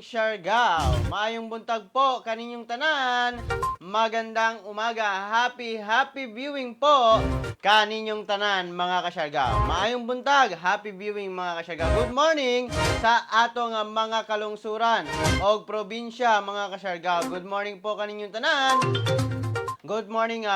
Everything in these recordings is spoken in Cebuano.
Siargao. Maayong buntag po kaninyong tanan. Magandang umaga. Happy, happy viewing po kaninyong tanan, mga kasyargao. Maayong buntag. Happy viewing, mga kasyargao. Good morning sa atong mga kalungsuran og probinsya, mga kasyargao. Good morning po kaninyong tanan. Good morning,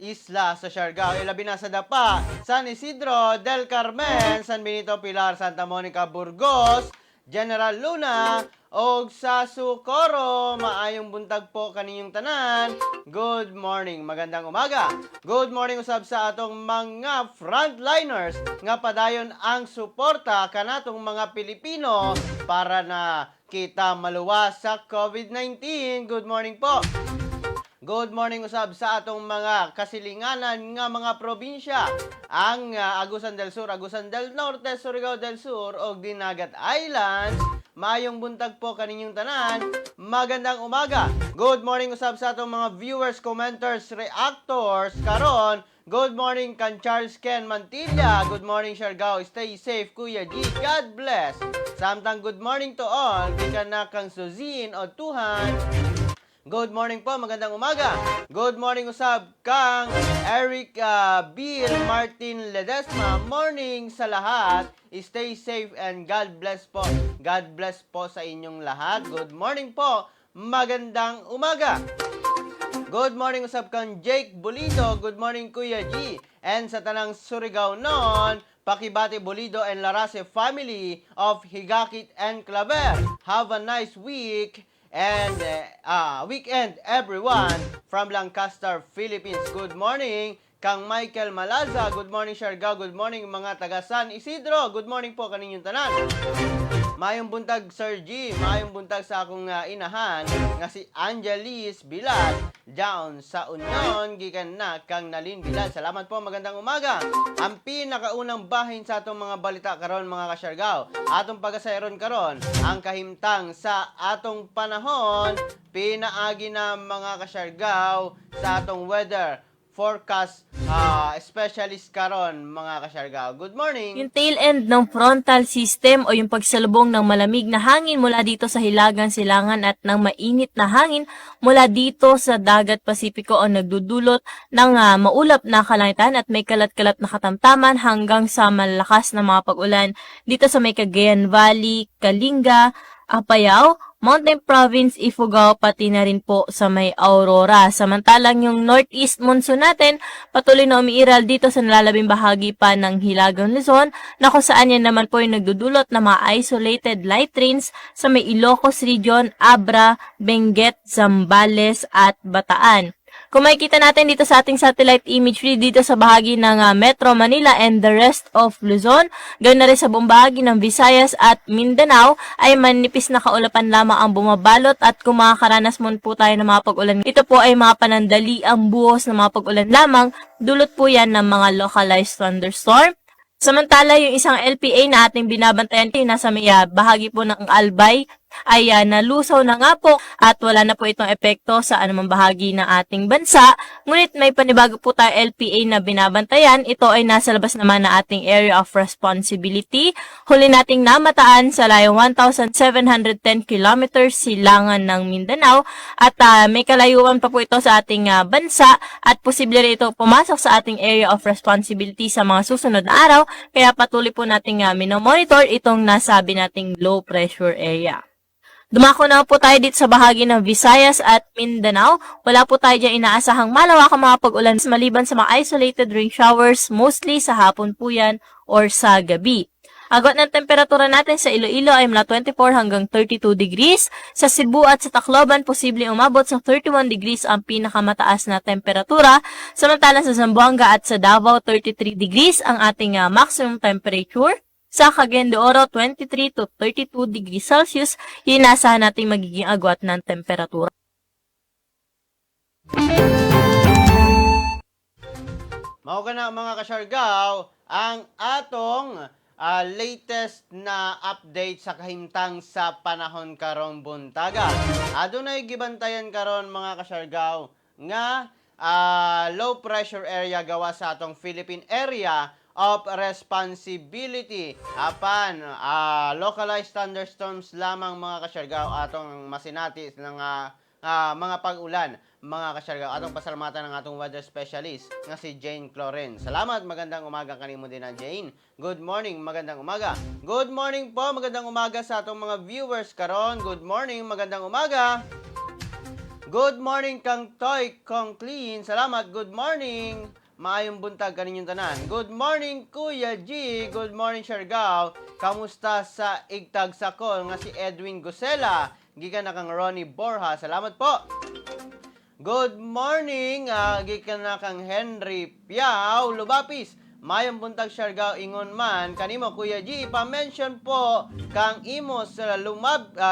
isla sa Siargao, ilabi na sa Dapa, San Isidro del Carmen, San Benito, Pilar, Santa Monica, Burgos, General Luna, og sa Socorro. Maayong buntag po kaninyong tanan. Good morning, magandang umaga. Good morning usab sa atong mga frontliners nga padayon ang suporta kanatong mga Pilipino para na kita maluwas sa COVID-19. Good morning po. Good morning usab sa atong mga kasilinganan nga mga probinsya. Ang Agusan del Sur, Agusan del Norte, Surigao del Sur ug Dinagat Islands. Maayong buntag po kaninyong tanan. Magandang umaga. Good morning usab sa atong mga viewers, commenters, reactors karon. Good morning kan Charles Ken Mantilla. Good morning, Siargao. Stay safe, Kuya G. God bless. Samtang good morning to all. Gikan na kang Suzine o Tuhan. Good morning po, magandang umaga. Good morning usab kang Eric Bill Martin Ledesma. Morning sa lahat. Stay safe and God bless po. God bless po sa inyong lahat. Good morning po. Magandang umaga. Good morning usab kang Jake Bulido. Good morning, Kuya G. And sa tanang Surigao noon, pakibati Bulido and Larase family of Higakit and Claver. Have a nice week and weekend, everyone, from Lancaster, Philippines. Good morning kang Michael Malaza. Good morning, Siargao. Good morning, mga taga San Isidro. Good morning po kaninyong tanan. Maayong buntag, Sir G. Maayong buntag sa akong inahan nga si Angelis Bilal down sa Union, gikan na kang Nalin Bilal. Salamat po, magandang umaga. Ang pinakaunang bahin sa atong mga balita karon, mga kasyargao. Atong pagasayron karon ang kahimtang sa atong panahon pinaagi na, mga kasyargao, sa atong weather forecast specialist karon, mga kasyargao. Good morning. Yung tail end ng frontal system o yung pagsalubong ng malamig na hangin mula dito sa Hilagang Silangan at ng mainit na hangin mula dito sa Dagat Pasipiko ang nagdudulot ng maulap na kalangitan at may kalat-kalat na katamtaman hanggang sa malakas na mga pag-ulan dito sa may Cagayan Valley, Kalinga, Apayao, Mountain Province, Ifugao, pati na rin po sa may Aurora. Samantalang yung northeast monsoon natin, patuloy na umiiral dito sa nalalabing bahagi pa ng Hilagang Luzon, na kung saan yan naman po yung nagdudulot ng mga isolated light rains sa may Ilocos Region, Abra, Benguet, Zambales at Bataan. Kung makikita natin dito sa ating satellite imagery dito sa bahagi ng Metro Manila and the rest of Luzon, ganoon na rin sa buong bahagi ng Visayas at Mindanao, ay manipis na kaulapan lamang ang bumabalot at kung makakaranas man po tayo ng mga pag-ulan, ito po ay mga panandaliang buhos ng mga pag-ulan lamang, dulot po yan ng mga localized thunderstorm. Samantala, yung isang LPA na ating binabantayan ay nasa may bahagi po ng Albay ay nalusaw na nga po at wala na po itong epekto sa anumang bahagi ng ating bansa. Ngunit may panibago po tayo LPA na binabantayan. Ito ay nasa labas naman na ating area of responsibility. Huli nating namataan sa layong 1,710 kilometers silangan ng Mindanao at may kalayuan pa po ito sa ating bansa at posible rin ito pumasok sa ating area of responsibility sa mga susunod na araw. Kaya patuloy po nating minomonitor itong nasabi nating low pressure area. Dumako na po tayo dito sa bahagi ng Visayas at Mindanao. Wala po tayo dyan inaasahang malawakang mga pag-ulan maliban sa mga isolated rain showers, mostly sa hapon po yan or sa gabi. Agwat ng temperatura natin sa Iloilo ay mula 24 hanggang 32 degrees. Sa Cebu at sa Tacloban, posibleng umabot sa 31 degrees ang pinakamataas na temperatura. Samantala sa Zamboanga at sa Davao, 33 degrees ang ating maximum temperature. Sa Cagayan de Oro, 23 to 32 degrees Celsius, yun inaasahan nating magiging agwat ng temperatura. Mao kana, mga kasyargao, ang atong latest na update sa kahimtang sa panahon karong buntaga. Adunay gibantayan karon, mga kasyargao, nga low pressure area gawa sa atong Philippine Area of responsibility. Apan localized thunderstorms lamang, mga kasyargaw, atong masinati ng mga pag-ulan, mga kasyargaw. Atong pasalamatan ang atong weather specialist nga si Jane Cloren. Salamat, magandang umaga kanimo din na, Jane. Good morning, magandang umaga. Good morning po, magandang umaga sa atong mga viewers karon. Good morning, magandang umaga. Good morning kang Toy Conklin. Salamat, good morning. Maayong buntag kaninyong tanan. Good morning, Kuya G. Good morning, Siargao. Kamusta sa Igtag Sakol nga si Edwin Gusela? Gikan na kang Ronnie Borja. Salamat po. Good morning, gikan na kang Henry Piao Lubapis. Mayong buntag, Siargao, ingon man kanimo, Kuya G, pa-mention po kang imo sa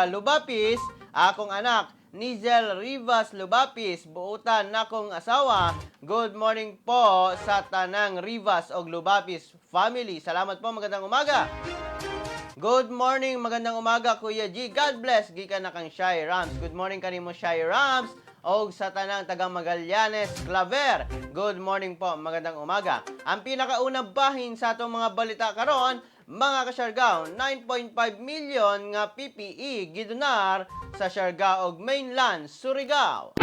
Lubapis, akong anak Nizel Rivas Lubapis, buutan nakong asawa. Good morning po sa tanang Rivas og Lubapis family. Salamat po, magandang umaga. Good morning, magandang umaga, Kuya G. God bless, gikan na kang Shy Rams. Good morning kanimo, Shy Rams, og sa tanang taga Magallanes Claver. Good morning po, magandang umaga. Ang pinakaunang bahin sa atong mga balita karon, mga kasyargaw, 9.5 million nga PPE gidonar sa Siargao og mainland Surigao.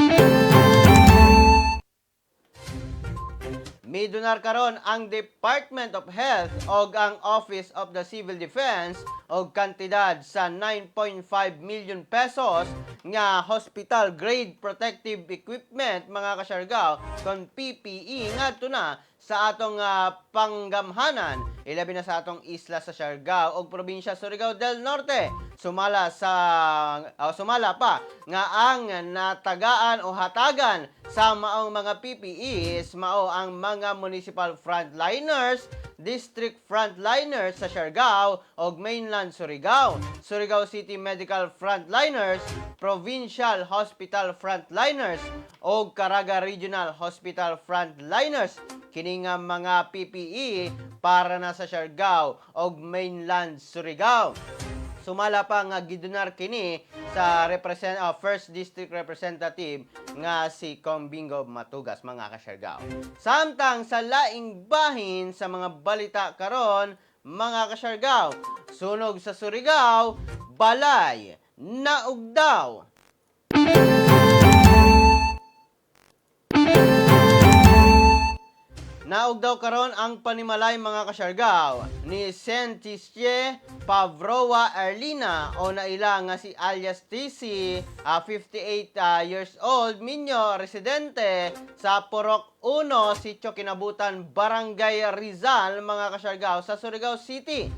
Midonar karon ang Department of Health og ang Office of the Civil Defense og kantidad sa 9.5 million pesos nga hospital grade protective equipment, mga kasyargaw, kon PPE, ngadto na sa atong panggamhanan, ilabi na sa atong isla sa Siargao og probinsya Surigao del Norte. Sumala pa nga ang natagaan o hatagan sa maong mga PPEs mao ang mga municipal frontliners, district frontliners sa Siargao og mainland Surigao, Surigao City Medical Frontliners, Provincial Hospital Frontliners og Caraga Regional Hospital Frontliners. Kini nga mga PPE para na sa Siargao og mainland Surigao. Sumala pa nga gidonar kini sa represent First District Representative nga si Cong Bingo Matugas, mga kasyargao. Samtang sa laing bahin sa mga balita karon, mga kasyargao, sunog sa Surigao, balay naugdaw. Naugdaw karon ang panimalay, mga kasyargaw, ni Sentisye Pavroa Erlina o naila nga si alias TC, 58 years old, minyo, residente sa Purok 1, Sitio Kinabutan, Barangay Rizal, mga kasyargaw, sa Surigao City.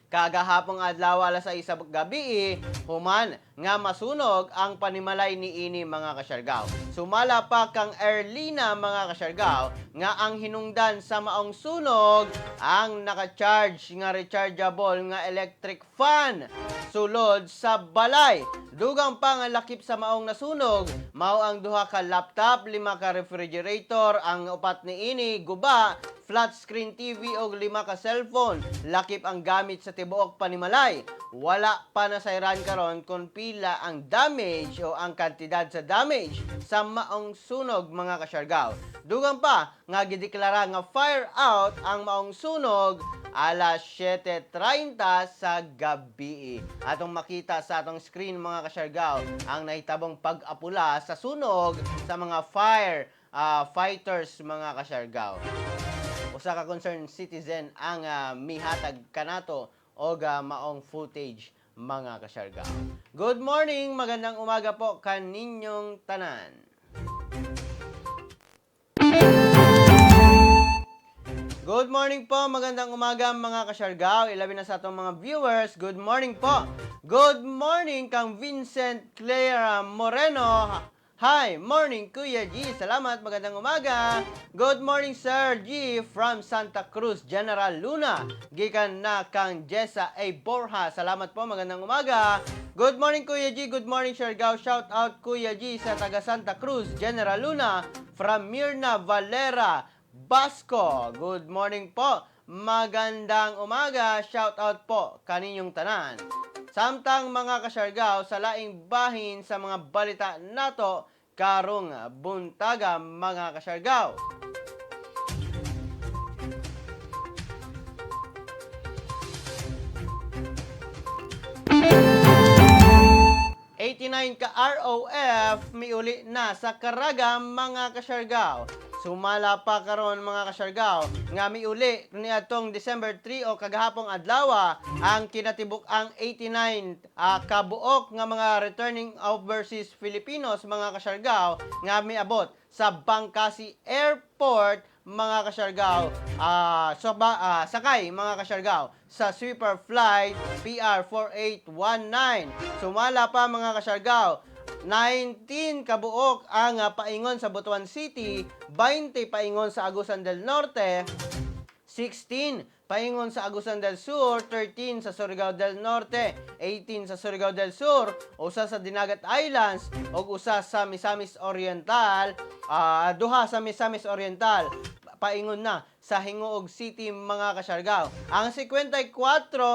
Kagahapong adlaw, alas 6 sa gabi, human nga masunog ang panimalay ni ini, mga kasyargaw. Sumala pa kang Erlina, mga kasyargaw, nga ang hinungdan sa maong sunog ang naka-charge nga rechargeable nga electric fan sulod sa balay. Dugang pa nga lakip sa maong nasunog, mao ang duha ka laptop, lima ka refrigerator, ang upat ni ini guba, flat screen TV og lima ka cellphone. Lakip ang gamit sa tibuok panimalay. Wala pa nasayran karon kung pila ang damage o ang kantidad sa damage sa maong sunog, mga kasyargaw. Dugang pa nga gideklara nga fire out ang maong sunog alas 7:30 sa gabi. Atong makita sa atong screen, mga kasyargaw, ang nahitabong pag-apula sa sunog sa mga fire fighters, mga kasyargaw. Usa ka concerned citizen ang mihatag kanato og maong footage, mga kasyargaw. Good morning, magandang umaga po kaninyong tanan. Good morning po, magandang umaga, mga kasyargaw. Ilabi na sa atong mga viewers. Good morning po. Good morning kang Vincent Claire Moreno. Hi, morning, Kuya G. Salamat, magandang umaga. Good morning, Sir G, from Santa Cruz, General Luna. Gikan na kang Jessa A. Borja. Salamat po, magandang umaga. Good morning, Kuya G. Good morning, Siargao. Shout out, Kuya G, sa taga Santa Cruz, General Luna, from Mirna Valera Basco. Good morning po. Magandang umaga. Shout out po kaninyong tanan. Samtang, mga kasyargaw, sa laing bahin sa mga balita nato karong buntaga, mga kasyargaw. 89 ka ROF miuli na sa Caraga, mga kasyargaw. Sumala pa karon, mga kasyargaw, nga miuli niadtong December 3 o kagahapong adlaw ang kinatibuk-ang 89 kabuok nga mga returning overseas Filipinos, mga kasyargaw, nga miabot sa Bangkasi Airport, mga kasyargaw, so ba, sakay, mga kasyargaw, sa sweeper flight PR4819. Sumala pa, mga kasyargaw, 19 kabuok ang paingon sa Butuan City, 20 paingon sa Agusan del Norte, 16 paingon sa Agusan del Sur, 13 sa Surigao del Norte, 18 sa Surigao del Sur, usa sa Dinagat Islands ug usa sa Misamis Oriental, duha sa Misamis Oriental paingon na sa Gingoog City, mga kasyargaw. Ang 54,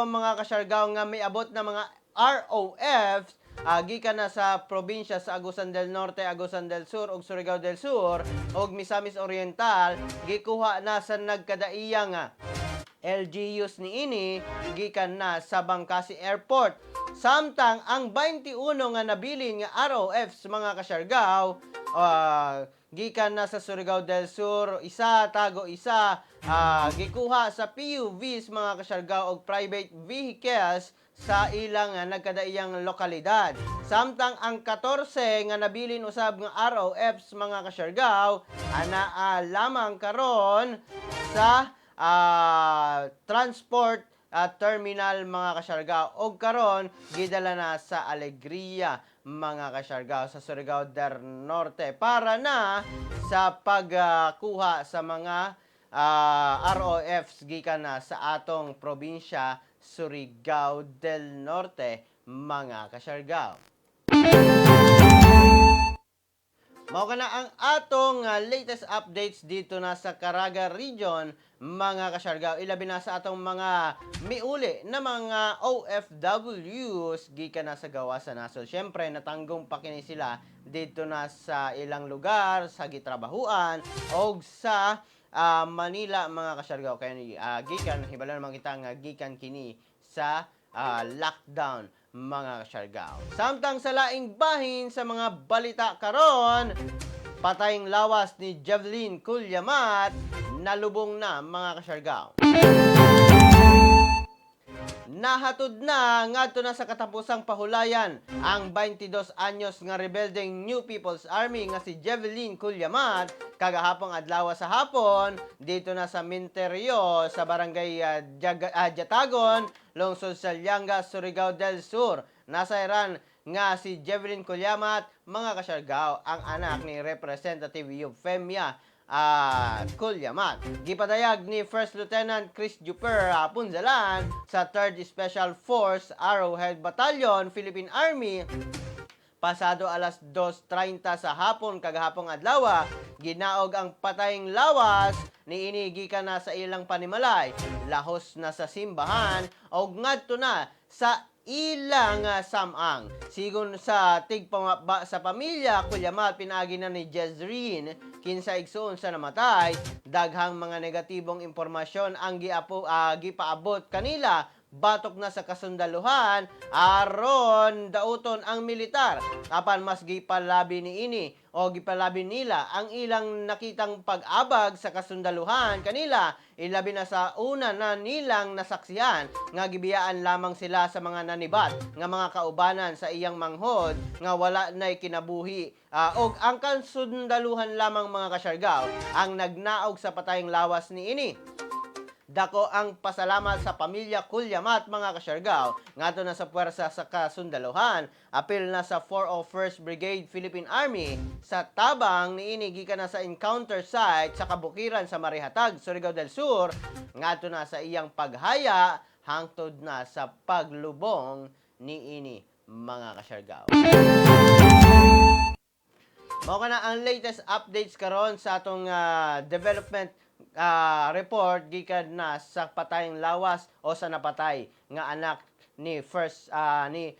mga kasyargaw, nga miabot na mga ROFs gikan na sa probinsya sa Agusan del Norte, Agusan del Sur ug Surigao del Sur ug Misamis Oriental gikuha na sa nagkadaiyang LGUs niini gikan na sa Bangkasi Airport. Samtang ang 21 nga nabilin nga ROFs, mga kasyargaw, gikan na sa Surigao del Sur, isa, Tago isa, gikuha sa PUVs, mga kasyargaw, og private vehicles sa ilang nagkadaiyang lokalidad. Samtang ang 14 nga nabilin usab nga ROFs, mga kasyargaw, anaa lamang karon sa transport terminal, mga kasyargaw, og karon gidala na sa Alegria, mga kasyargaw, sa Surigao del Norte para na sa pagkuha sa mga ROFs gikan na sa atong probinsya Surigao del Norte, mga kasyargaw. Mao kana ang atong latest updates dito na sa Caraga Region, mga kasyargaw, ilabi na sa atong mga miuli na mga OFWs gikan na sa gawas sa nasod. Syempre natanggong pa kini sila dito na sa ilang lugar sa gitrabahuan og sa Manila, mga kasyargaw, kaya gikan hibalo naman kita nga gikan kini sa lockdown, mga kasyargaw. Samtang sa laing bahin sa mga balita karon, patayng lawas ni Jeveline Cullamat nalubong na, mga kasyargaw. Nahatod na ngadto na sa katapusang pahulayan ang 22 anyos nga rebeldeng New People's Army nga si Jeveline Cullamat kagahapong adlaw sa hapon dito na sa Minteryo sa barangay Jatagon, lungsod sa Lianga, Surigao del Sur. Nasayran nga si Jeveline Cullamat, mga kasyargaw, ang anak ni Representative Eufemia Cullamat. Gipadayag ni First Lieutenant Chris Juper Punzalan sa 3rd Special Force Arrowhead Battalion, Philippine Army, pasado alas 2:30 sa hapon kagahapong adlaw, ginaog ang patayng lawas niini gikan na sa ilang panimalay, lahos na sa simbahan og ngadto na sa ilang samang. Sigon sa tigpamaba sa pamilya Cullamat pinaagi na ni Jezreen, kinsa igsuon sa namatay, daghang mga negatibong impormasyon ang gipaabot kanila batok na sa kasundaluhan aron dauton ang militar. Apan mas gipalabi niini o gipalabi nila ang ilang nakitang pag-abag sa kasundaluhan kanila, ilabi na sa una na nilang nasaksihan nga gibiyaan lamang sila sa mga nanibat nga mga kaubanan sa iyang manghod nga wala na'y kinabuhi. Og ang kasundaluhan lamang, mga kasyargaw, ang nagnaog sa patayng lawas niini. Dako ang pasalamat sa pamilya Cullamat, mga kasyargaw, ngadto na sa puwersa sa kasundaluhan, apil na sa 401st Brigade Philippine Army sa tabang niini gikan na sa encounter site sa kabukiran sa Marihatag, Surigao del Sur, ngadto na sa iyang paghaya hangtod na sa paglubong niini, mga kasyargaw. Mao kana ang latest updates karon sa atong development report gikan na sa patayng lawas o sa napatay nga anak ni first ni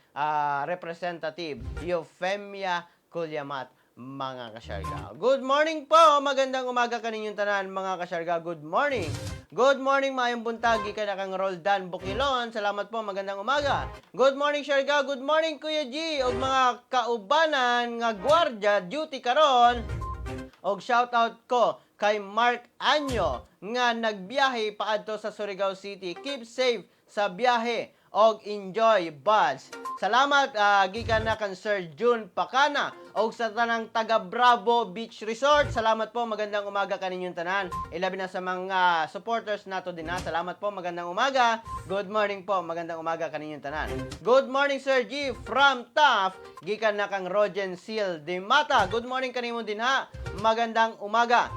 Representative Eufemia Cullamat. mga kasyarga. Good morning po! Magandang umaga kaninyong tanan, mga kasyarga. Good morning! Good morning, maayong buntag. Gikan na kang Roldan Bukilon. Salamat po, magandang umaga. Good morning, Siargao. Good morning, Kuya G. Og mga kaubanan nga gwardya duty karon. Og shoutout ko kay Mark Anyo nga nagbiyahe paadto sa Surigao City. Keep safe sa biyahe og enjoy, buds. Salamat, gikan na kan Sir June Pakana og sa tanang taga Bravo Beach Resort. Salamat po, magandang umaga kaninyong tanan. Ilabi na sa mga supporters nato din ha. Salamat po, magandang umaga. Good morning po, magandang umaga kaninyong tanan. Good morning, Sir G from Taft. Gikan na kang Rogen Seal de Mata. Good morning kanimo din ha. Magandang umaga.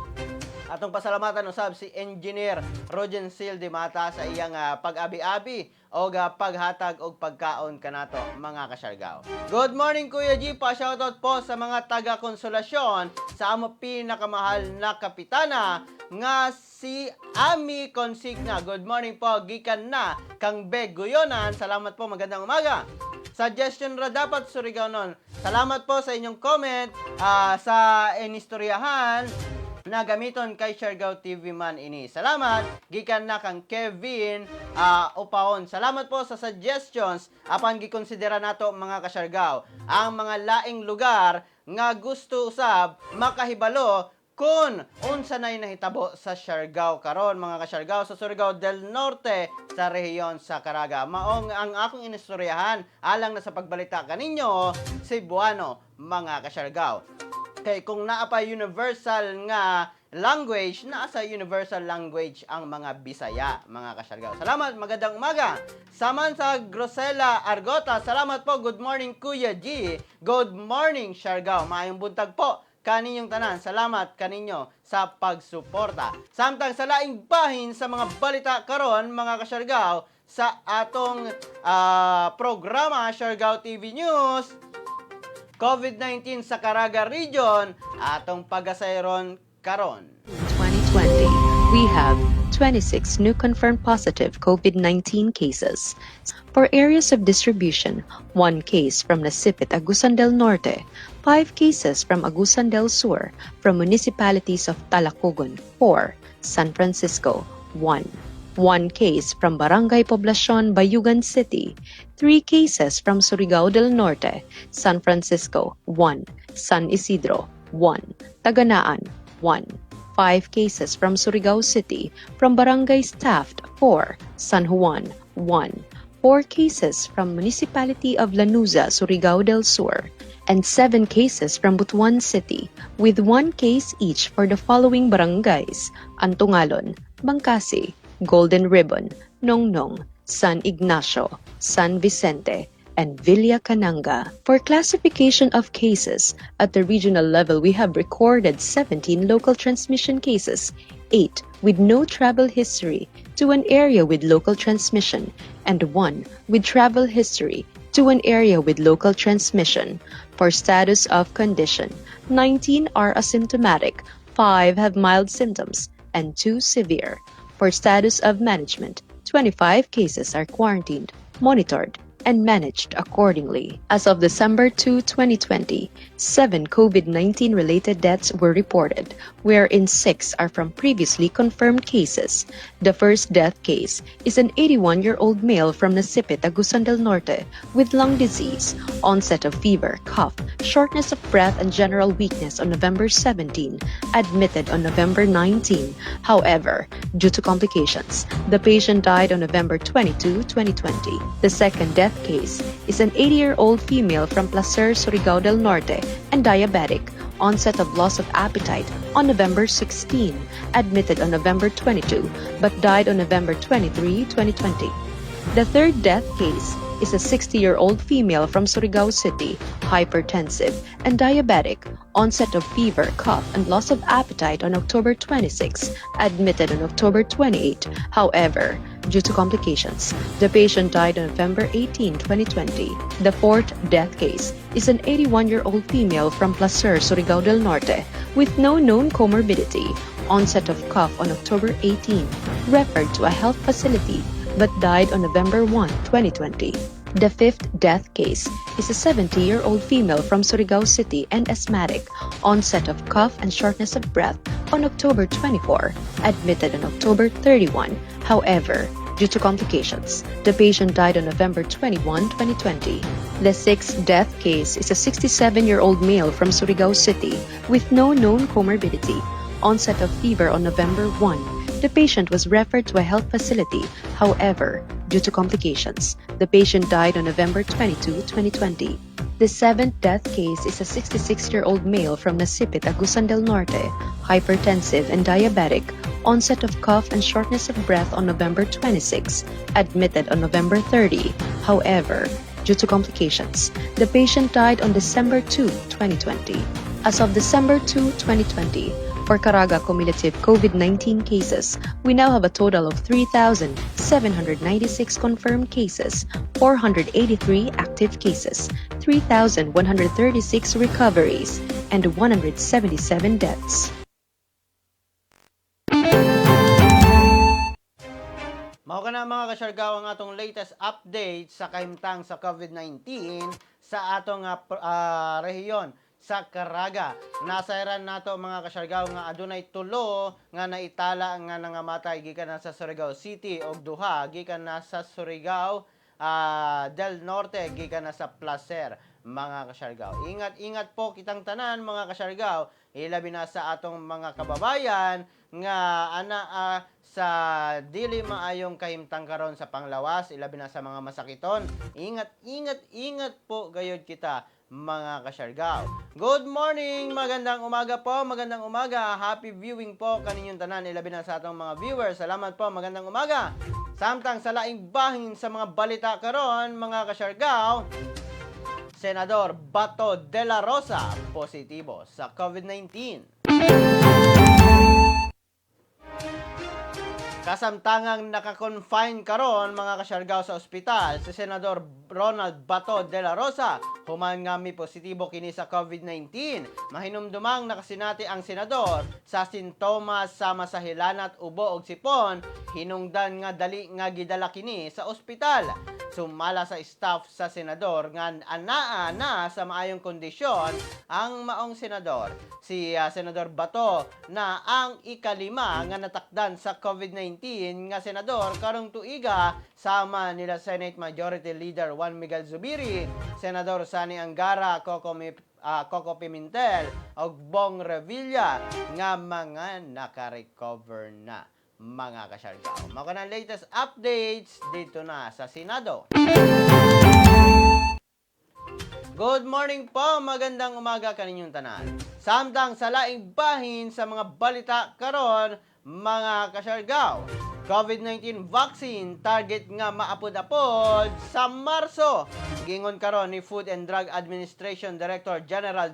Atong pasalamatan usab si Engineer Rogen Seal de Mata sa iyang pag-abi-abi o paghatag og pagkaon kanato, mga kasyargao. Good morning, Kuya G, pa shoutout po sa mga taga Konsolasyon sa amo pinakamahal na kapitana nga si Ami Consigna. Good morning po, gikan na kang Beg Guyonan. Salamat po, magandang umaga. Suggestion ra dapat Surigao nun. Salamat po sa inyong comment sa inistoryahan na gamiton kay Siargao TV man ini. Salamat gikan na kang Kevin Upaon. Salamat po sa suggestions apan gikonsidera nato, mga kasyargao, ang mga laing lugar nga gusto usab makahibalo kung unsa nay nahitabo sa Siargao karon, mga kasyargao, sa Surigao del Norte, sa rehiyon sa Caraga. Maong ang akong inistoryahan alang na sa pagbalita kaninyo Cebuano, mga kasyargao. Kay kung naa pa universal nga language, naa sa universal language ang mga Bisaya, mga kasyargao. Salamat, magandang umaga. Saman sa Grosela Argota, salamat po. Good morning, Kuya G. Good morning, Siargao. Maayong buntag po kaninyong tanan. Salamat kaninyo sa pagsuporta. Samtang sa laing bahin sa mga balita karon, mga kasyargao, sa atong programa Siargao TV News, COVID-19 sa Caraga Region, atong pagasayron karon. 2020, we have 26 new confirmed positive COVID-19 cases. For areas of distribution, one case from Nasipit, Agusan del Norte, five cases from Agusan del Sur, from municipalities of Talacogon, 4, San Francisco, 1, one case from Barangay Poblacion, Bayugan City, three cases from Surigao del Norte, San Francisco, 1, San Isidro, 1, Taganaan, 1, 5 cases from Surigao City, from Barangay Taft, 4, San Juan, 1, 4 cases from Municipality of Lanuza, Surigao del Sur, and 7 cases from Butuan City, with 1 case each for the following barangays: Antungalon, Bangkasi, Golden Ribbon, Nongnong, San Ignacio, San Vicente, and Villa Cananga. For classification of cases, at the regional level we have recorded 17 local transmission cases, 8 with no travel history to an area with local transmission, and 1 with travel history to an area with local transmission. For status of condition, 19 are asymptomatic, 5 have mild symptoms, and 2 severe. For status of management, 25 cases are quarantined, monitored, and managed accordingly. As of December 2, 2020, seven COVID-19 related deaths were reported, wherein six are from previously confirmed cases. The first death case is an 81-year-old male from Nasipit, Agusan del Norte, with lung disease, onset of fever, cough, shortness of breath, and general weakness on November 17, admitted on November 19. However, due to complications, the patient died on November 22, 2020. The second death case is an 80-year-old female from Placer, Surigao del Norte, and diabetic, onset of loss of appetite on November 16, admitted on November 22, but died on November 23, 2020. The third death case is a 60-year-old female from Surigao City, hypertensive and diabetic, onset of fever, cough, and loss of appetite on October 26, admitted on October 28. However, due to complications, the patient died on November 18, 2020. The fourth death case is an 81-year-old female from Placer, Surigao del Norte, with no known comorbidity, onset of cough on October 18, referred to a health facility but died on November 1, 2020. The fifth death case is a 70-year-old female from Surigao City and asthmatic, onset of cough and shortness of breath on October 24, admitted on October 31. However, due to complications, the patient died on November 21, 2020. The sixth death case is a 67-year-old male from Surigao City with no known comorbidity. Onset of fever on November 1. The patient was referred to a health facility. However, due to complications, the patient died on November 22, 2020. The seventh death case is a 66-year-old male from Nasipit, Agusan del Norte, hypertensive and diabetic, onset of cough and shortness of breath on November 26, admitted on November 30. However, due to complications, the patient died on December 2, 2020. As of December 2, 2020, for Caraga cumulative COVID-19 cases, we now have a total of 3,796 confirmed cases, 483 active cases, 3,136 recoveries, and 177 deaths. Mao kana, mga kasyargaw, ang atong latest update sa kahimtang sa COVID-19 sa atong rehiyon sa Caraga. Nasayran nato, mga kasyargaw, nga adunay tulo nga naitala nga nangamatay gikan na sa Surigao City og duha gikan na sa Surigao del Norte, gikan na sa Placer, mga kasyargaw. Ingat-ingat po kitang tanan, mga kasyargaw, ilabi na sa atong mga kababayan nga anaa sa dili maayong kahimtang karon sa panglawas, ilabi na sa mga masakiton. Ingat, ingat, ingat po gayod kita, mga kasyargaw. Good morning! Magandang umaga po, magandang umaga. Happy viewing po kaninyong tanan, ilabi na sa atong mga viewers. Salamat po, magandang umaga. Samtang sa laing bahin sa mga balita karon, mga kasyargaw, Senador Bato de la Rosa positibo sa COVID-19. Kasamtangang naka-confine karon, mga kasyargaw, sa ospital si Senador Ronald Bato de la Rosa human nga mi positibo kini sa COVID-19. Mahinumdumang nakasinati ang senador sa sintomas sama sa hilanat, ubo og sipon, hinungdan nga dali nga gidala kini sa ospital. Sumala sa staff sa senador nga anaa na sa maayong kondisyon ang maong senador. Si Senador Bato na ang ikalima nga natakdan sa COVID-19 nga senador karong tuiga, sama nila Senate Majority Leader Juan Miguel Zubiri, Senador Sonny Angara, Koko Pimentel ug Bong Revilla nga mga naka-recover na, mga kasyargaw. Mao na latest updates dito na sa Senado. Good morning po, magandang umaga kaninyong tanan. Samtang sa laing bahin sa mga balita karon, mga kasyargaw, COVID-19 vaccine target nga maapod-apod sa Marso. Gingon karon ni Food and Drug Administration Director General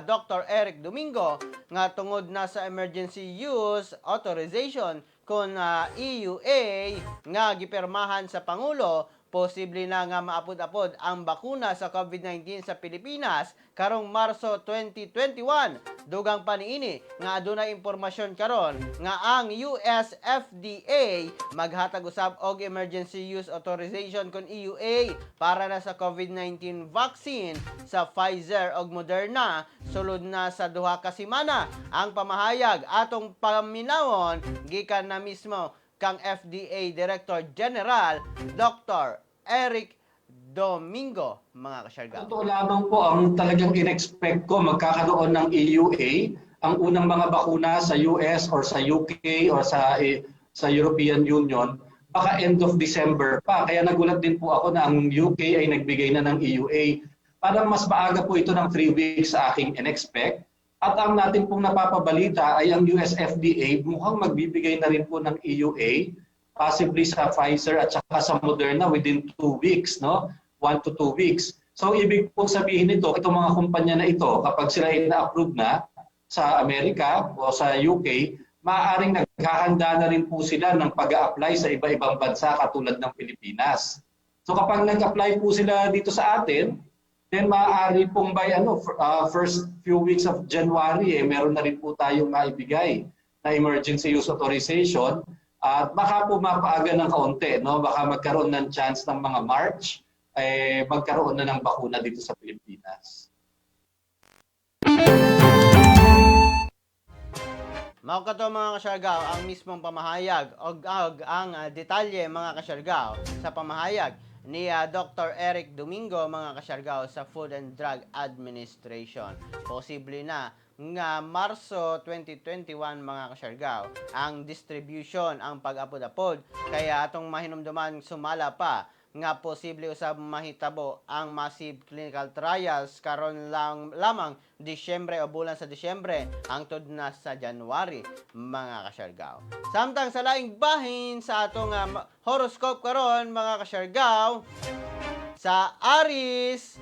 Dr. Eric Domingo nga tungod na sa emergency use authorization kon EUA nga gipirmahan sa Pangulo, posible na nga maapod-apod ang bakuna sa COVID-19 sa Pilipinas karong Marso 2021. Dugang pa niini nga adunay impormasyon karon nga ang US FDA maghatag usab og emergency use authorization kon EUA para na sa COVID-19 vaccine sa Pfizer og Moderna sulod na sa 2 ka semana. Ang pamahayag atong paminawon gikan na mismo kang FDA Director General Dr. Eric Domingo, mga kasyargaw. Totoo lamang po, ang talagang in-expect ko, magkakaroon ng EUA ang unang mga bakuna sa US or sa UK or sa European Union baka end of December pa. Kaya nagulat din po ako na ang UK ay nagbigay na ng EUA. Parang mas maaga po ito ng 3 weeks sa aking in-expect. At ang natin pong napapabalita ay ang US FDA mukhang magbibigay na rin po ng EUA, possibly sa Pfizer at saka sa Moderna within 2 weeks, no? 1 to 2 weeks. So ibig pong sabihin nito, itong mga kumpanya na ito, kapag sila ay na-approve na sa Amerika o sa UK, maaaring naghahanda na rin po sila ng pag-a-apply sa iba-ibang bansa katulad ng Pilipinas. So kapag nag-apply po sila dito sa atin, then maaari pong by first few weeks of January eh, meron na rin po tayong maibigay na emergency use authorization at baka po mapaaga ng kaunti, no? Baka magkaroon ng chance ng mga March. eh, magkaroon na ng bakuna dito sa Pilipinas. Mao kato, mga kasyargaw, ang mismong pamahayag og ang detalye, mga kasyargaw, sa pamahayag ni Dr. Eric Domingo, mga kasyargaw, sa Food and Drug Administration. Posible na nga Marso 2021, mga kasyargaw, ang distribution, ang pag-apod-apod, kaya atong mahinumduman sumala pa nga posible usab mahitabo ang massive clinical trials karon lang lamang Disyembre o bulan sa Disyembre hangtod na sa January, mga kasyargaw. Samtang sa laing bahin sa atong horoscope karon, mga kasyargaw, sa Aries,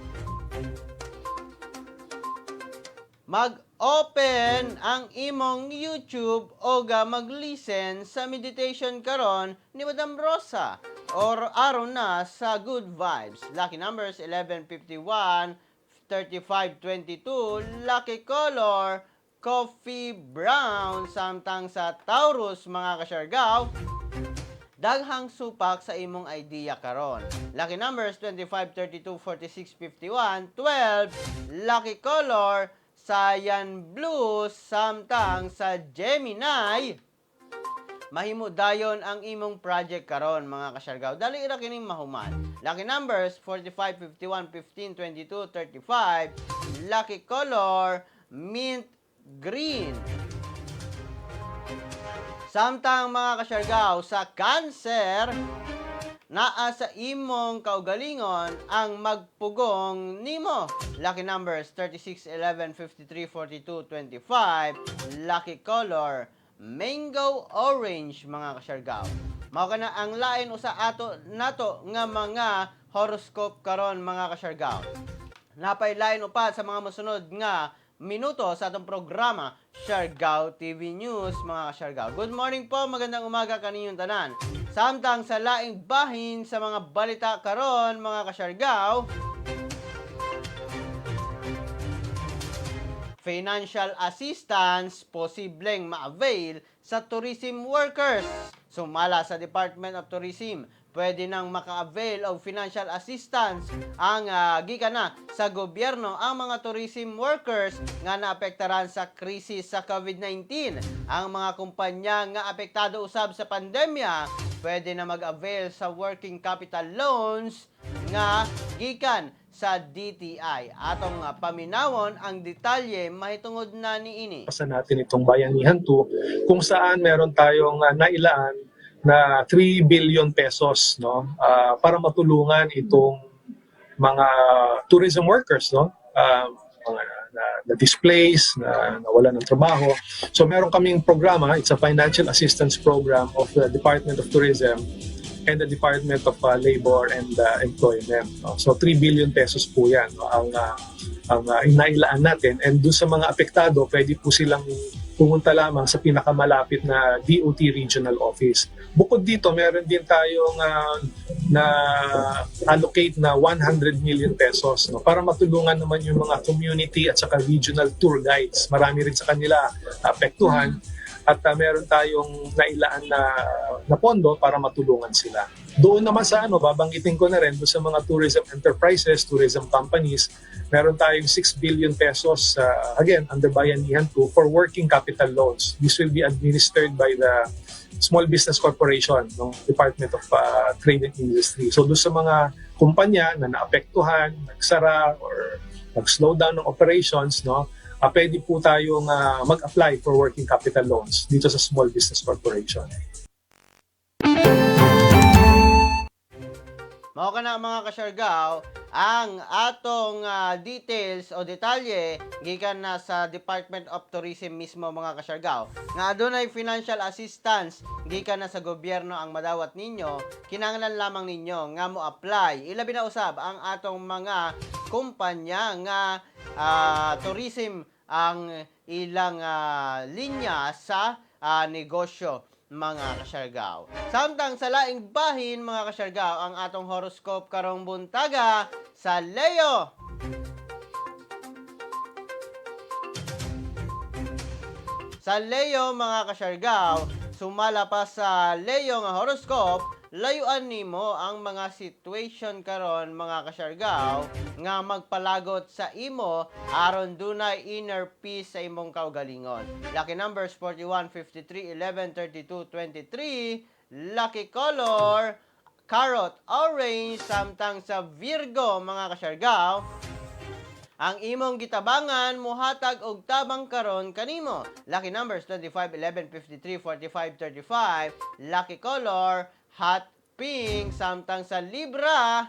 mag-open ang imong YouTube o ga mag-listen sa meditation karon ni Madam Rosa or aron na sa good vibes. Lucky numbers 11, 51, 35, 22, lucky color coffee brown. Samtang sa Taurus, mga kasyargaw, daghang supak sa imong idea karon. Lucky numbers 25, 32, 46, 51, 12, lucky color cyan blue. Samtang sa Gemini, mahimo dayon ang imong project karon, mga kasyargaw. Dali ra kining mahuman. Lucky numbers 45, 51, 15, 22, 35, lucky color mint green. Samtang, mga kasyargaw, sa Cancer, naa sa imong kaugalingon ang magpugong nimo. Lucky numbers 36, 11, 53, 42, 25. Lucky color mango orange, mga kasyargaw. Mao kana ang lain usa ato nato nga mga horoscope karon, mga kasyargaw. Napay lain upat sa mga mosunod nga minuto sa atong programa Siargao TV News, mga kasyargaw. Good morning po, magandang umaga kaninyong tanan. Samtang sa laing bahin sa mga balita karon, mga kasyargaw, financial assistance posibleng ma-avail sa tourism workers. Sumala sa Department of Tourism, pwede nang maka-avail og financial assistance ang gikan na sa gobyerno ang mga tourism workers nga naapektaran sa krisis sa COVID-19. Ang mga kumpanya nga apektado usab sa pandemya pwede na mag-avail sa working capital loans nga gikan sa DTI. Atong paminawon ang detalye mahitungod na niini. Pasa natin itong Bayanihan 2 kung saan meron tayong nailaan na 3 billion pesos, no, para matulungan itong mga tourism workers, no, mga na displaced, na nawala ng trabaho. So meron kaming programa, it's a financial assistance program of the Department of Tourism and the Department of Labor and Employment, no? So 3 billion pesos po 'yan, no, ang inailaan natin, and doon sa mga apektado, pwede po silang pumunta lamang sa pinakamalapit na DOT regional office. Bukod dito, meron din tayong na allocate na 100 million pesos, no, para matulungan naman yung mga community at saka regional tour guides. Marami rin sa kanila apektuhan at meron tayong nailaan na pondo para matulungan sila. Doon naman sa ano, babanggitin ko na rin doon sa mga tourism enterprises, tourism companies, meron tayong 6 billion pesos, again, under Bayanihan 2 for working capital loans. This will be administered by the Small Business Corporation ng Department of Trade and Industry. So doon sa mga kumpanya na naapektuhan, nagsara or nag-slow down ng operations, no, pwede po tayong mag-apply for working capital loans dito sa Small Business Corporation. Mao kana, mga kasyargaw, ang atong details o detalye gikan na sa Department of Tourism mismo, mga kasyargaw. Nga adunay financial assistance gikan na sa gobyerno ang madawat ninyo, kinahanglan lamang ninyo nga mo apply. Ilabi na usab ang atong mga kumpanya nga tourism ang ilang linya sa negosyo, mga kasyargaw. Samtang sa laing bahin, mga kasyargaw, ang atong horoscope karong buntaga sa Leo. Sa Leo, mga kasyargaw, Sumala pa sa Leo nga horoscope, layuan nimo ang mga situation karon, mga kasyargaw, nga magpalagot sa imo aron dunay inner peace sa imong kaugalingon. Lucky numbers 41, 53, 11, 32, 23. Lucky color carrot orange. Samtang sa Virgo, mga kasyargaw, ang imong gitabangan muhatag og tabang karon kanimo. Lucky numbers 25, 11, 53, 45, 35. Lucky color hot pink. Samtang sa Libra,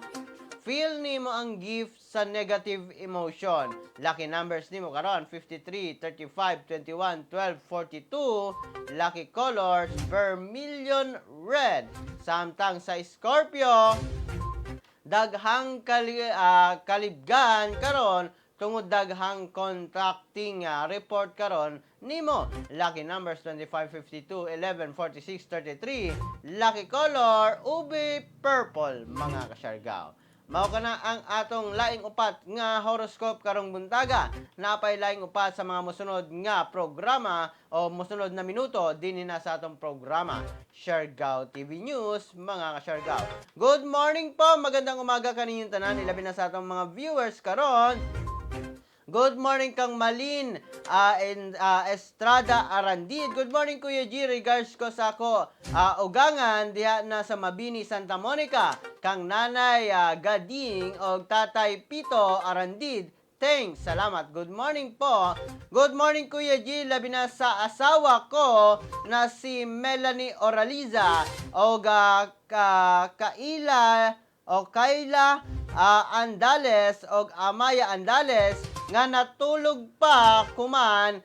feel nimo ang gift sa negative emotion. Lucky numbers nimo karon 53, 35, 21, 12, 42. Lucky colors vermilion red. Samtang sa Scorpio, daghang kalibgan karon tungod daghang contracting report karon nimo. Lucky numbers 25, 52, 11, 46, 33. Lucky color ube purple, mga kasyargaw. Mao kana ang atong laing upat nga horoscope karong buntaga. Napay laing upat sa mga mosunod nga programa o mosunod na minuto dinhi na sa atong programa Siargao TV News, mga kasyargaw. Good morning po, magandang umaga kaninyong tanan, ilabi na sa atong mga viewers karon. Good morning kang Malin and Estrada Arandid. Good morning, Kuya G. Regards ko sa ako ugangan diha na sa Mabini, Santa Monica. Kang Nanay Gading og Tatay Pito Arandid. Thanks, salamat. Good morning po. Good morning, Kuya G. Labi na sa asawa ko na si Melanie Oraliza og Kaila o Kayla Andales og Amaya Andales nga natulog pa kuman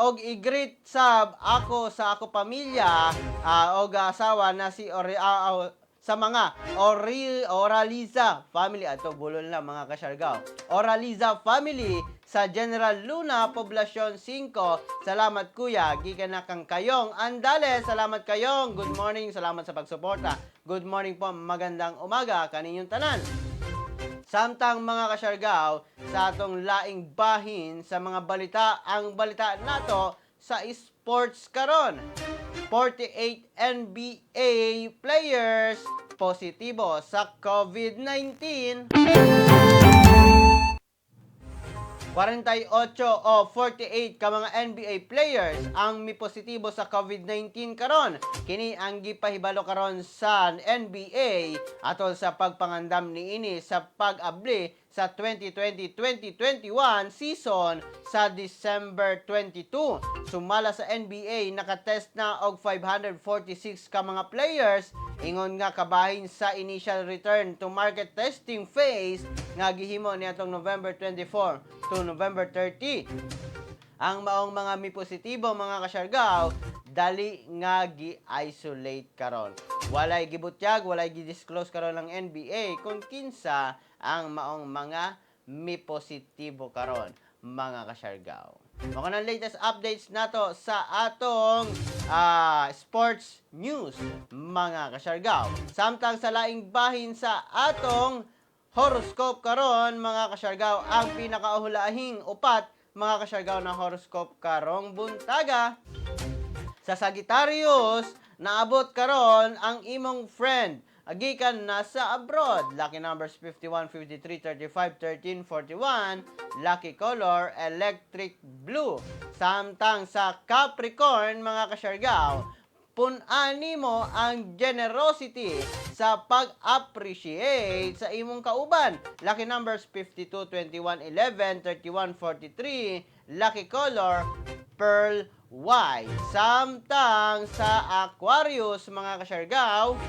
og i-greet sab ako sa ako pamilya og asawa na si sa mga Oraliza family ato, bulol na, mga kasyargaw. Oraliza family sa General Luna, Poblacion 5. Salamat, kuya. Gikan na kang Kayong Andales. Salamat, Kayong. Good morning. Salamat sa pagsuporta. Good morning po. Magandang umaga kaninyong tanan. Samtang, mga kasyargaw, sa atong laing bahin sa mga balita, ang balita nato sa sports karon. 48 NBA players positibo sa COVID-19. 48 o 48 ka mga NBA players ang mipositibo sa COVID-19 karon. Kini ang gipahibalo karon sa NBA atol sa pagpangandam niini sa pag-abli sa 2020-2021 season sa December 22. Sumala sa NBA, nakatest na og 546 ka mga players, ingon nga kabahin sa initial return to market testing phase nga gihimo niadtong November 24 to November 30. Ang maong mga mipositibo, mga kasyargaw, dali nga gi-isolate karon. Walay gibutyag, walay gi-disclose karon ng NBA kung kinsa ang maong mga mipositibo karon, mga kasyargaw. Mao nang latest updates nato sa atong sports news, mga kasyargaw. Samtang sa laing bahin sa atong horoscope karon, mga kasyargaw, ang pinakaulahing upat, mga kasyargaw, na horoscope karong buntaga. Sa Sagittarius, naabot karon ang imong friend gikan na sa abroad. Lucky numbers 51, 53, 35, 13, 41. Lucky color electric blue. Samtang sa Capricorn, mga kasyargaw, pun-an nimo ang generosity sa pag-appreciate sa imong kauban. Lucky numbers 52, 21, 11, 31, 43. Lucky color pearl white. Samtang sa Aquarius, mga kasyargaw,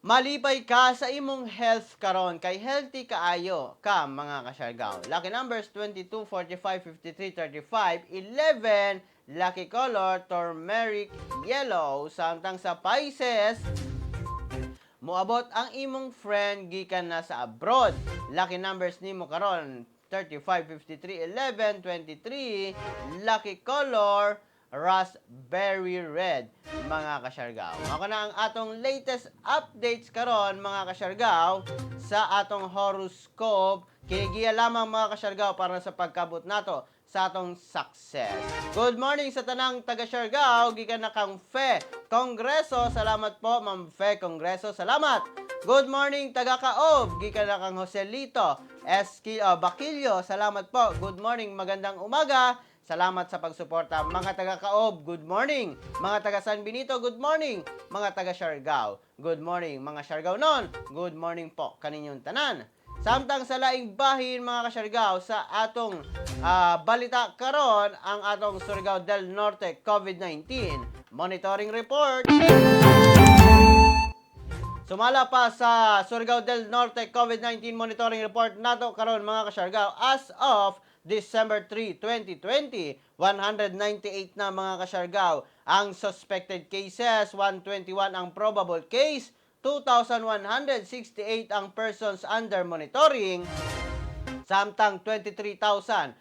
malipay ka sa imong health karon kay healthy kaayo ka, mga kasyargaw. Lucky numbers 22, 45, 53, 35, 11. Lucky color turmeric yellow. Samtang sa Pisces, moabot ang imong friend gikan na sa abroad. Lucky numbers nimo karon 35, 53, 11, 23. Lucky color raspberry red, mga kasyargaw. Mao na ang atong latest updates karon, mga kasyargaw, sa atong horoscope. Kinigiya lamang, mga kasyargaw, para sa pagkabot nato sa atong success. Good morning sa tanang taga Siargao, gikan na kang Fe Kongreso. Salamat po, Ma'am Fe Kongreso. Salamat. Good morning, taga Kaob, gikan na kang Joselito Eski Bakilyo. Salamat po. Good morning, magandang umaga. Salamat sa pagsuporta. Mga taga Kaob, good morning. Mga taga San Benito, good morning. Mga taga Siargao, good morning. Mga Siargao non, good morning po kaninyong tanan. Samtang sa laing bahin, mga kasyargao, sa atong balita karon, ang atong Surigao del Norte COVID-19 Monitoring Report. Sumala pa sa Surigao del Norte COVID-19 Monitoring Report nato karon, mga kasyargao, as of December 3, 2020, 198 na, mga kasyargao, ang suspected cases, 121 ang probable case, 2,168 ang persons under monitoring, samtang 23,411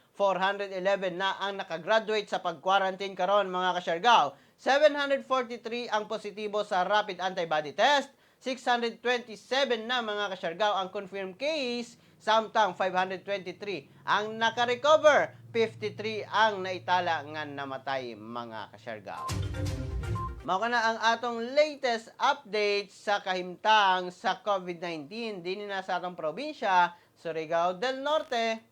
na ang nakagraduate sa pag-quarantine karon, mga kasyargao. 743 ang positibo sa rapid antibody test, 627 na, mga kasyargao, ang confirmed case, samtang 523 ang nakarecover, 53 ang naitala nga namatay, mga kasyargao. Mao kana ang atong latest update sa kahimtang sa COVID-19 dinhi na sa atong probinsya, Surigao del Norte.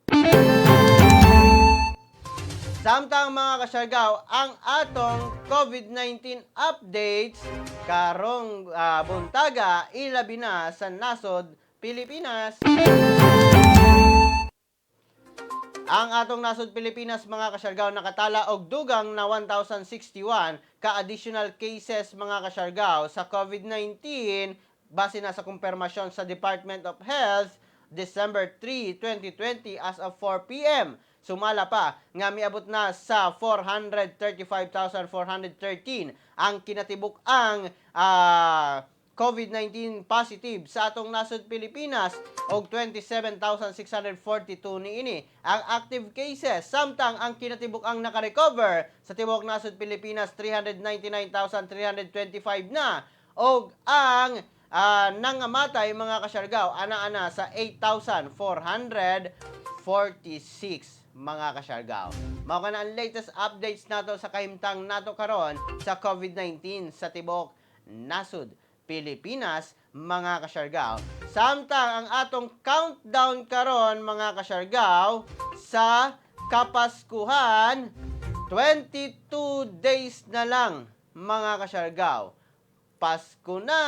Samtang, mga kasyargao, ang atong COVID-19 updates karong buntaga, ilabi na sa nasod Pilipinas. Ang atong nasod Pilipinas, mga kasyargao, nakatala og dugang na 1,061 ka additional cases, mga kasyargao, sa COVID-19 base na sa kumpirmasyon sa Department of Health December 3, 2020 as of 4 p.m. Sumala pa nga miabot na sa 435,413 ang kinatibuk-ang COVID-19 positive sa atong nasod Pilipinas og 27,642 niini ang active cases, samtang ang kinatibuk-ang nakarecover sa tibuok nasod Pilipinas, 399,325 na, og ang nangamatay, mga kasyargao, ana-ana sa 8,446, mga kasyargao. Mao kana ang latest updates nato sa kahimtang nato karon sa COVID-19 sa tibuok nasod Pilipinas, mga kasyargao. Samtang ang atong countdown karon, mga kasyargao, sa Kapaskuhan, 22 days na lang, mga kasyargao. Pasko na!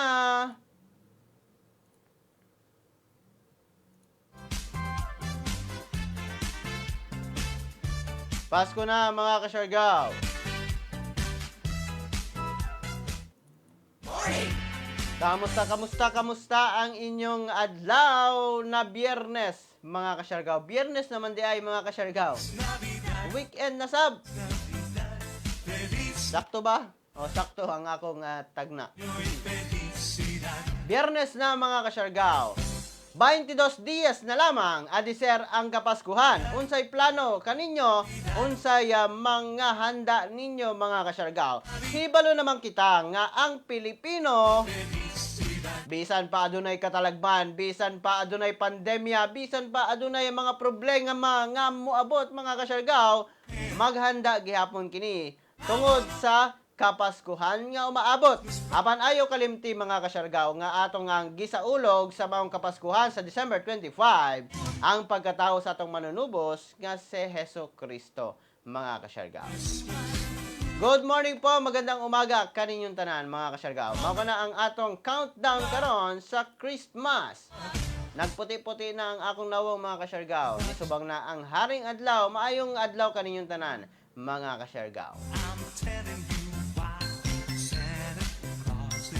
Pasko na, mga kasyargao. Kamusta, kamusta, kamusta ang inyong adlaw na Biyernes, mga kasyargao? Biyernes naman di ay, mga kasyargao. Weekend na sab. Sakto ba? O sakto ang akong tagna. Biyernes na, mga kasyargao. 22 dias na lamang adiser ang Kapaskuhan. Unsay plano kaninyo? Unsay mga handa ninyo, mga kasyargao? Hibalo naman kita nga ang Pilipino, bisan pa adunay katalagman, bisan pa adunay pandemya, bisan pa adunay mga problema nga moabot, mga kasyargao, maghanda gihapon kini tungod sa Kapaskuhan nga umaabot. Apan ayo kalimti, mga kasyargao, nga atong ang gisaulog sa maong Kapaskuhan sa December 25 ang pagkatao sa atong manunubos nga si Heso Kristo, mga kasyargao. Good morning po, magandang umaga kaninyong tanan, mga kasyargao. Mao na ang atong countdown karon sa Christmas. Nagputi-puti na ang akong nawong, mga kasyargao. Nisubang na ang haring adlaw. Maayong adlaw kaninyong tanan, mga kasyargao.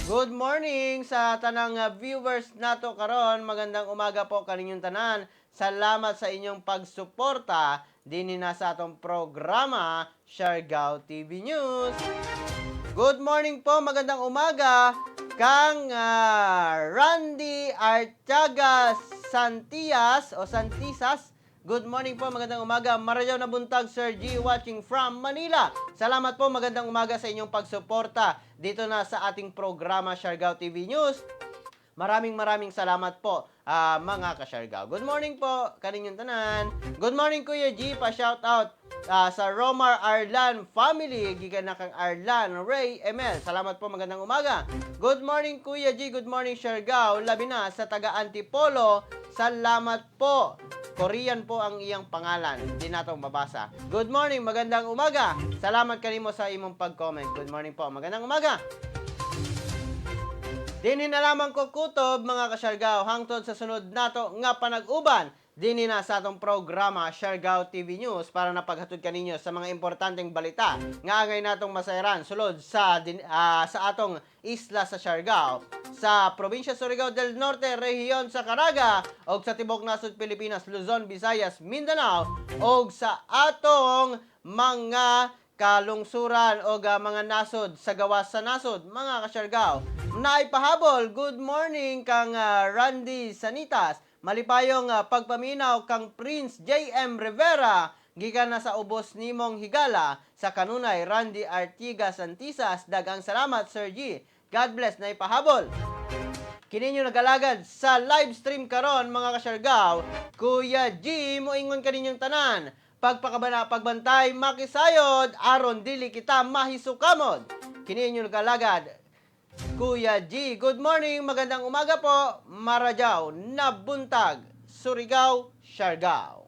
Good morning sa tanang viewers nato karon. Magandang umaga po kaninyong tanan. Salamat sa inyong pagsuporta dinhi na sa atong programa Siargao TV News. Good morning po, magandang umaga kang Randy Artiaga Santias o Santisas. Good morning po, magandang umaga. Marayaw na buntag, Sir G, watching from Manila. Salamat po, magandang umaga sa inyong pagsuporta dito na sa ating programa Siargao TV News. Maraming maraming salamat po, mga kasyargaw. Good morning po kaninyong tanan. Good morning, Kuya G, pa shout out sa Romar Arlan family, gikan na kang Arlan Ray ML. Salamat po, magandang umaga. Good morning, Kuya G, good morning, Siargao, labi na sa taga Antipolo. Salamat po. Korean po ang iyang pangalan. Hindi nato mabasa. Good morning, magandang umaga. Salamat kanimo sa imong pag-comment. Good morning po, magandang umaga. Dinhi na lamang ko kutob, mga kasyargaw, hangtod sa sunod nato nga panag-uban dinhi na sa atong programa Siargao TV News para napaghatod kaninyo sa mga importanteng balita nga angay natong masayran sulod sa atong isla sa Siargao, sa probinsya Surigao del Norte, rehiyon sa Caraga og sa tibok nasod Pilipinas, Luzon, Visayas, Mindanao og sa atong mga kalungsuran o mga nasod sa gawas sa nasod, mga kasyargao. Naipahabol, good morning kang Randy Sanitas. Malipayong pagpaminaw kang Prince J.M. Rivera. Gikan na sa ubos nimong higala sa kanunay Randy Artigas Antisas. Daghang salamat, Sir G. God bless. Naipahabol. Kini inyo nagalagad sa live stream karon, mga kasyargaw, Kuya G, moingon kaninyong tanan. Pagpakabana, pagbantay, makisayod, aron dili kita mahisukamod. Kini inyo nagalagad, Kuya G. Good morning, magandang umaga po. Marajaw, nabuntag, Surigao, Siargao.